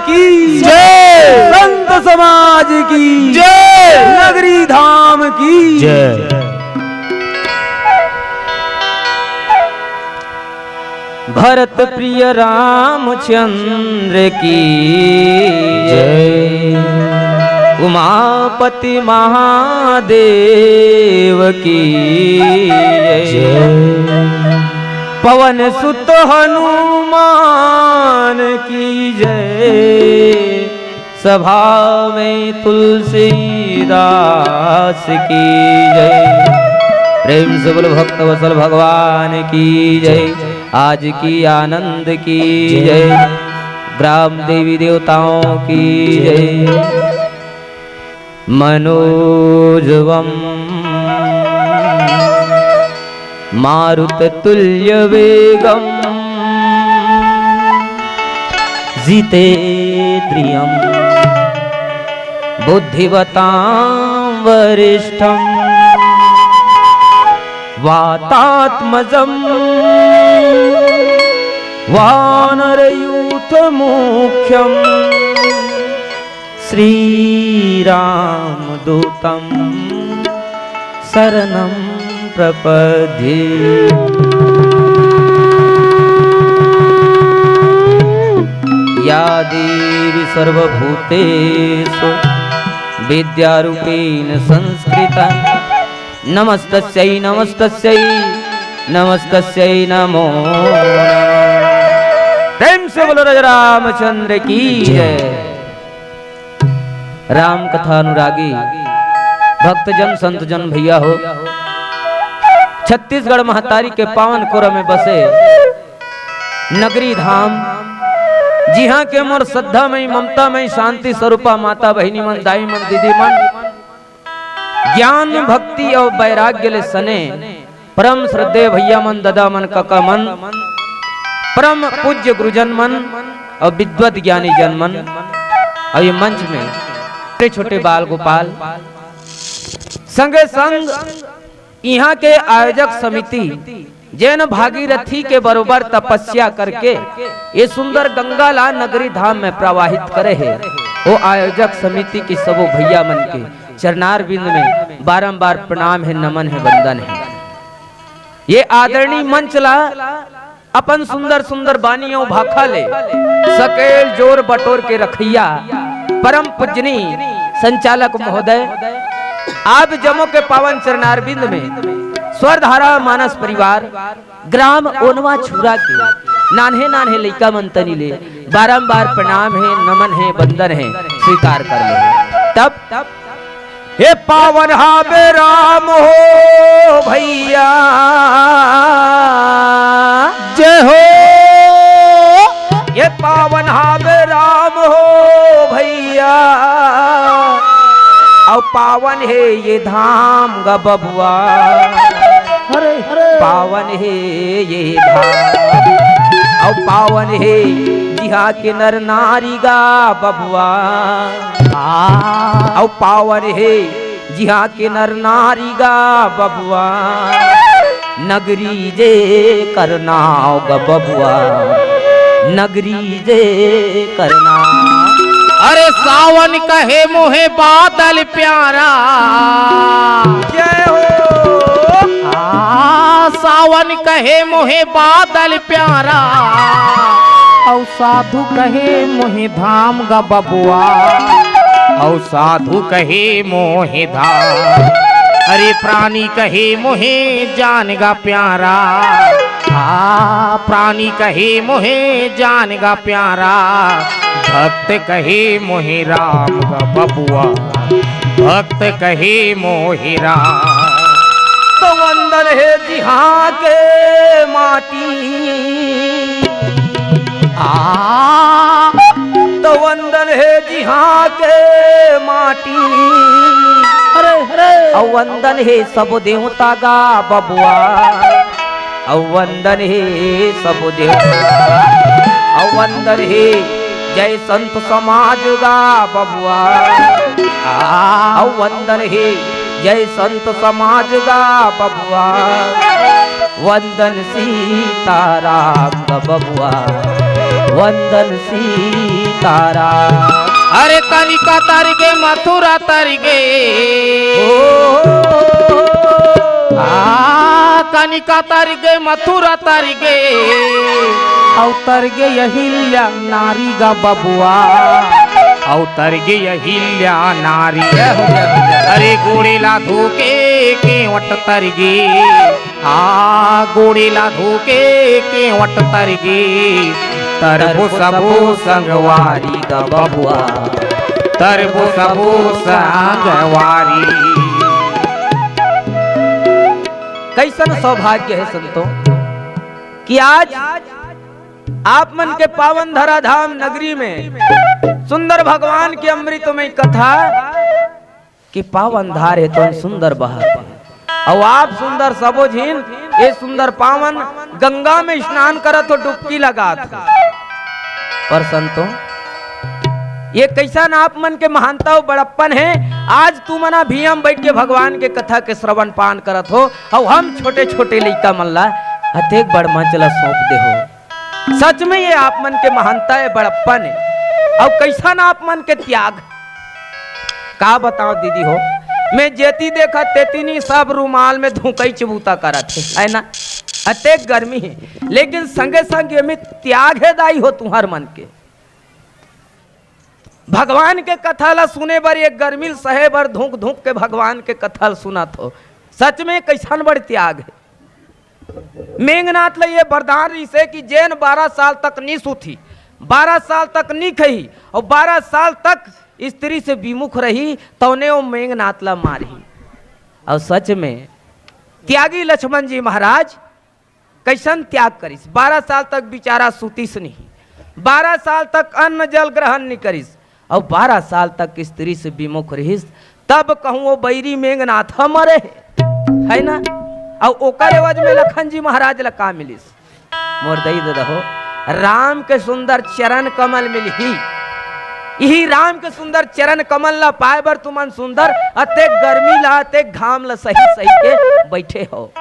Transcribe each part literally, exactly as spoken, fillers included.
की जय। संत समाज की जय। नगरी धाम की जय। भरत प्रिय रामचंद्र की जय। उमापति महादेव की जय। जय। पवन सुत हनुमान की जय। सभा में तुलसीदास की जय। प्रेम से बोलो भक्त वत्सल भगवान की जय। आज की आनंद की जय। जय। ग्राम देवी देवताओं की जय। मनोजवम मारुततुल्यवेगम जितेंद्रियम बुद्धिमतां वरिष्ठम वातात्मजम वानरयूथमुख्यम श्रीरामदूतं शरणं प्रपद्ये। या देवी सर्वभूतेषु विद्यारूपेण संस्थिता नमस्तस्यै नमस्तस्यै नमस्तस्यै नमो नमः। प्रेम से बोलो राजा रामचंद्र की जय। राम कथा अनुरागी भक्तजन संतजन भैया हो, छत्तीसगढ़ महतारी के पावन कोरा में बसे नगरी धाम, जिहाँ के मोर श्रद्धा मई, ममता मई, शांति स्वरूपा माता बहिनी मन, दाई मन, दीदी मन, ज्ञान भक्ति अउ वैराग्य ले सने परम श्रद्धेय भैया मन, ददा मन, कका मन, परम पूज्य गुरुजन मन अउ विद्वत ज्ञानी जन मन, अउ ये मंच में छोटे छोटे बाल गोपाल, संगे संग इहाँ के आयोजक समिति जेन भागीरथी के बरोबर तपस्या करके ये सुंदर गंगा ला नगरी धाम में प्रवाहित करे हे, वो आयोजक समिति के सबो भैया मन के चरणार बिंद में बारंबार प्रणाम हे, नमन हे, वंदन हे। ये आदरणीय मंच ला अपन सुंदर सुंदर बानी अउ भाखा ले सकेल जोर बटोर के रखइया परम पूजनीय संचालक महोदय, आप जम्मो के पावन चरणारविंद में स्वरधारा मानस परिवार ग्राम ओनवा छुरा के नान्हे नान्हे लइका मन तनी ले बारंबार प्रणाम हे, नमन हे, वंदन हे, स्वीकार कर ले। तब हे पावन हावे राम हो भैया, जय हो। ये पावन हावे राम हो भैया, अउ पावन हे ये धाम ग बबुआ। हरे, हरे। पावन हे ये धाम, अउ पावन हे जिहाँ के नर नारी गा बबुआ। आ, अउ पावन हे जिहाँ के नर नारी गा बबुआ, नगरी जे करनाव ग बबुआ, नगरी जे करनाव। अरे सावन कहे मोहे बादल प्यारा। जय हो। आ, सावन कहे मोहे बादल प्यारा, अउ साधु कहे मोहे धाम ग बबुआ, अउ साधु कहे मोहे धाम। अरे प्राणी कहे मोहे जान ग प्यारा, आ प्राणी कहे मोहे जान ग प्यारा। भक्त कहे मोहे राम ग बबुआ, भक्त कहे मोहे राम। तो वंदन हे जिहाँ के माटी, आ, तो वंदन हे जिहाँ के माटी। अरे, अरे। अउ वंदन हे सब देवता गा बबुआ, अउ वंदन हे सब देवता, अउ वंदन हे जय संत समाज गा बबुआ। आ, अउ वंदन हे जय संत समाज गा बबुआ। वंदन सीताराम गा बबुआ, वंदन सीता। तारा। अरे कनिका तर गे, मथुरा तर गे। ओ, आ, कनिका तर गे, मथुरा तर गे। अउ तर गे अहिल्या नारी गा बबुआ। अउ तर गे अहिल्या नारी। अरे गोड़े ला धोके केवट तर गे। आ गोड़े ला धोके केवट तर गे, तरबो सबो संगवारी गा बबुआ, तरबो सबो संगवारी। कइसन सौभाग्य हे संतों कि आज आप मन के पावन धराधाम नगरी में सुंदर भगवान के अमृतमय कथा के पावन धार हे तोन सुंदर बहत हे। अउ आप सुंदर सबो झिन ये सुंदर पावन गंगा में स्नान करत हो, डुबकी लगात हो। पर संतों, ये कइसन आप मन के महानता अउ बड़प्पन हे? आज तुमन अभी हम बइठ के भगवान के कथा के श्रवण पान करत हो, अउ हम छोटे-छोटे लइका मन ला अतेक बड़ मंच ला सौंप दे हो। सच में ये आप मन के महानता हे, बड़प्पन हे। अउ कइसन आप मन के त्याग, का बताओं दीदी हो, मैं जेती देखत तेती नी, सब रुमाल में धुकई चबूता करत हे, हे ना? अतेक गर्मी हे, लेकिन संगे संग ये में त्याग हे दाई हो तुंहर मन के। भगवान के कथा ला सुने बर, ये गर्मी ल सहे बर धुक धुक के भगवान के कथा ल सुनत हो। सच में कइसन बड़ त्याग हे। मेघनाथ ल ये वरदान रिहिसे कि जेन बारह साल तक नी सुतही, बारह साल तक नी खही अउ बारह साल तक स्त्री से विमुख रही, तौने वो मेघनाथ ल मारही। अउ सच में त्यागी लक्ष्मण जी महाराज कइसन त्याग करिस। बारह साल तक बिचारा सुतिस नहीं, बारह साल तक अन्न जल ग्रहण नहीं करिस, अउ बारह साल तक स्त्री से विमुख रहिस, तब कहूँ वो बैरी मेघनाथ ह मरे हे, हे ना? अउ ओकर एवज में लखन जी महाराज ला का मिलिस? मोर दई ददा हो, राम के सुंदर चरण कमल मिलही। इही राम के सुंदर चरण कमल ला पाए बर तुमन सुंदर अतेक गर्मी ला, अतेक घाम ला सही सही के बइठे हो।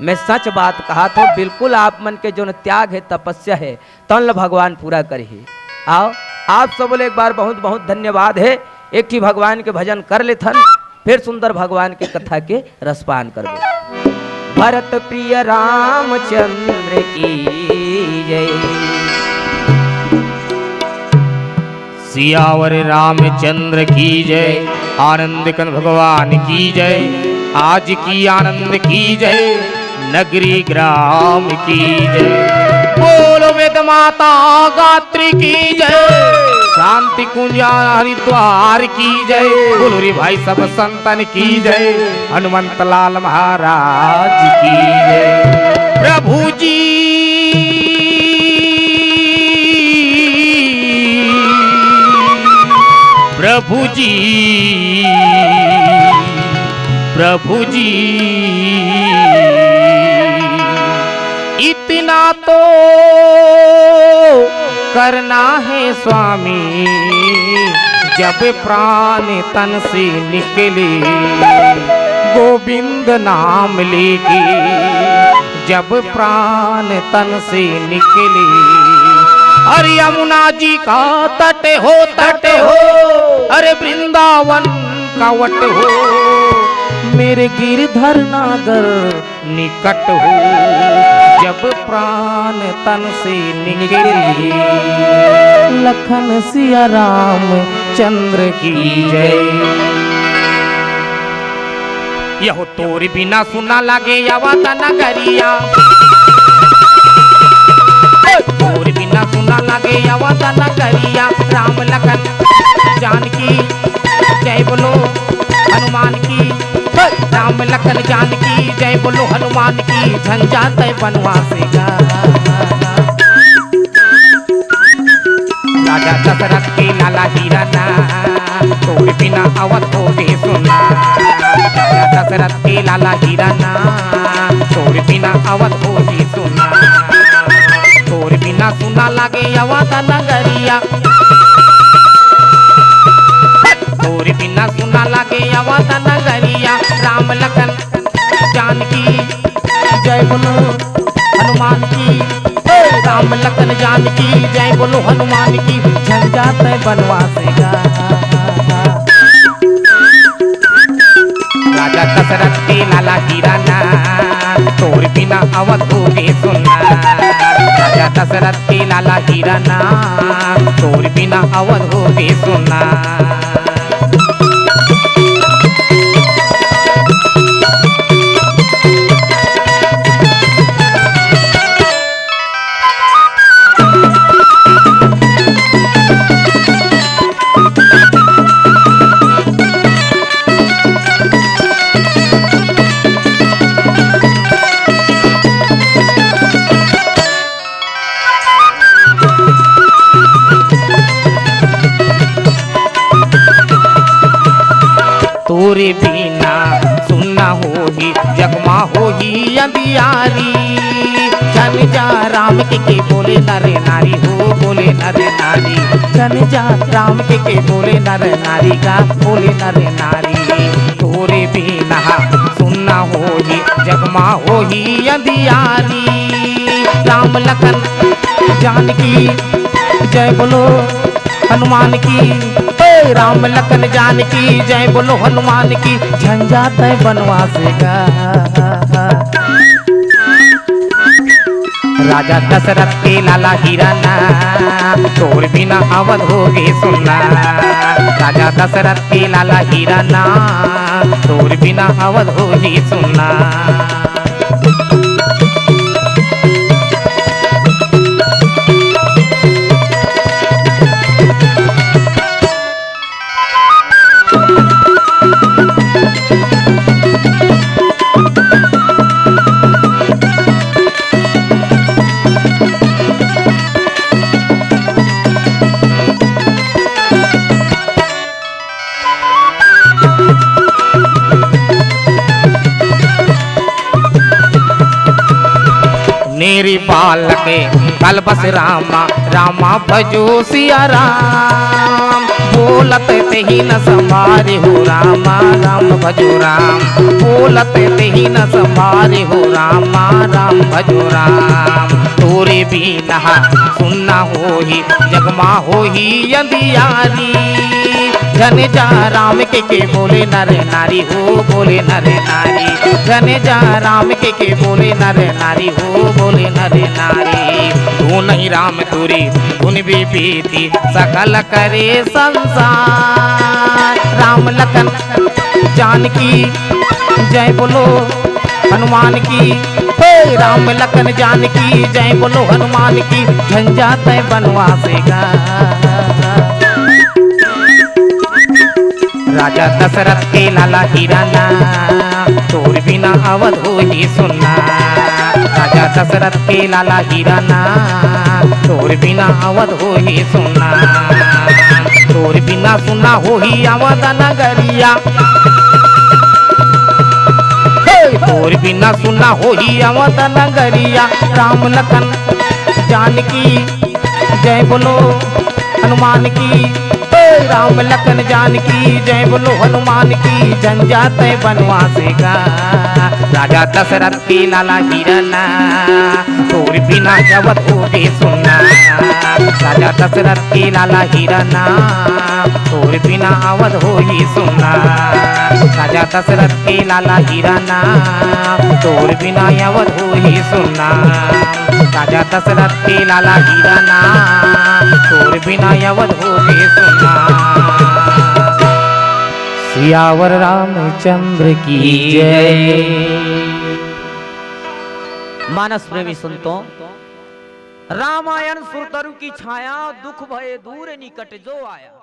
मैं सच बात कहत हो, बिल्कुल आप मन के जोन त्याग हे, तपस्या हे, तन ल भगवान पूरा करही। आओ, आप सबो ले एक बार बहुत बहुत धन्यवाद हे। एक ठी भगवान के भजन कर लेथन, फिर सुंदर भगवान के कथा के रसपान करबो। भरत प्रिय रामचंद्र की जय। सियावर रामचंद्र की जय, आनंद कंद भगवान की जय, आज की आनंद की जय, नगरी ग्राम की जय। बोलो वेद माता गात्री की जय, शांति कुंज हरिद्वार की जय। बोलो रे भाई सब संतन की जय, हनुमंत लाल महाराज की जय। प्रभु जी, प्रभु जी, प्रभु जी, इतना तो करना है स्वामी, जब प्राण तन से निकले, गोविंद नाम लेके जब प्राण तन से निकले। अरे यमुना जी का तट हो, तट हो, अरे वृंदावन का वट हो, मेरे गिरधर नागर निकट हो, जब प्राण तन से निकले। लखन सिया रामचंद्र की जय। यहो तोर बिना सुना लागे अवध नगरिया। तोर बिना सुना लागे अवध नगरिया। राम लखन जानकी जय बोलो हनुमान की। राम लखन जानकी जय बोलो हनुमान की। झंझट बनवासेगा। राजा दशरथ के लाला हिरना, तोर बिना अवध होगे सुना। राजा दशरथ के लाला हिरना, तोर बिना अवध होगे सुना। तोर बिना सुना लागे अवध नगरिया। तोर बिना सुना लागे अवध नगरिया। राम लखन जानकी जय बोलो हनुमान की। हे राम लखन जान की जय बोलो हनुमान की, झन जा तैं बनवास गा। राजा दशरथ के लाला हिरना, तोर बिना अवध होगे सुन्ना। राजा दशरथ के लाला हिरना, तोर बिना अवध होगे सुन्ना। तोरे बिना सुन्ना होही, जगमा होही अंधियारी। झन जा राम के, के बोले नर नारी हो, बोले नर नारी। झन जा राम के, के बोले नर नारी गा, बोले नर नारी। तोरे बिना सुन्ना होही, जगमा होही अंधियारी। राम लखन जानकी जय बोलो हनुमान की, हे राम लखन जानकी जय बोलो हनुमान की, झन जा तैं बनवास गा। राजा दशरथ के लाला हिरना, तोर बिना अवध होगे सुन्ना। राजा दशरथ के लाला हिरना, तोर बिना अवध होगे सुन्ना। नेरी बालक कल बस रामा, रामा भजो सिया राम। बोलत तेहि न समारे हो रामा, राम भजो राम। बोलत तेहि न समारे हो रामा, राम भजो राम। तोरे बिना सुन्ना होही, जगमा होही अंधियारी। झन जा राम के, के बोले नर नारी हो, बोले नर नारी। झन जा राम के, के बोले नर नारी हो, बोले नर नारी। तू नहीं राम तुरी धुन विभीति, सकल करे संसार। राम लखन जानकी जय बोलो हनुमान की, हे राम लखन जानकी जय बोलो हनुमान की, झन जा तैं बनवास गा। राजा दशरथ के लाला हिरना, तोर बिना अवध होही सुन्ना। राजा दशरथ के लाला हिरना, तोर बिना अवध होही सुन्ना। तोर बिना सुन्ना होही अवध नगरिया। हे, तोर बिना सुन्ना होही अवध नगरिया। राम लखन जानकी जय बोलो हनुमान की, हे राम लखन जानकी जय बोलो हनुमान की। झन जा तैं बनवास गा। राजा दशरथ के लाला हिरना, तोर बिना अवध होगे सुन्ना। राजा दशरथ के लाला हिरना, तोर बिना अवध होही सुन्ना। राजा दशरथ के लाला हिरना, तोर बिना अवध होही सुन्ना। राजा दशरथ के लाला हिरना, तोर बिना अवध होगे सुन्ना। सियावर रामचंद्र की जय। मानस प्रेमी सुनतो, रामायण सुरतरु की छाया, दुख भय दूर निकट जो आया।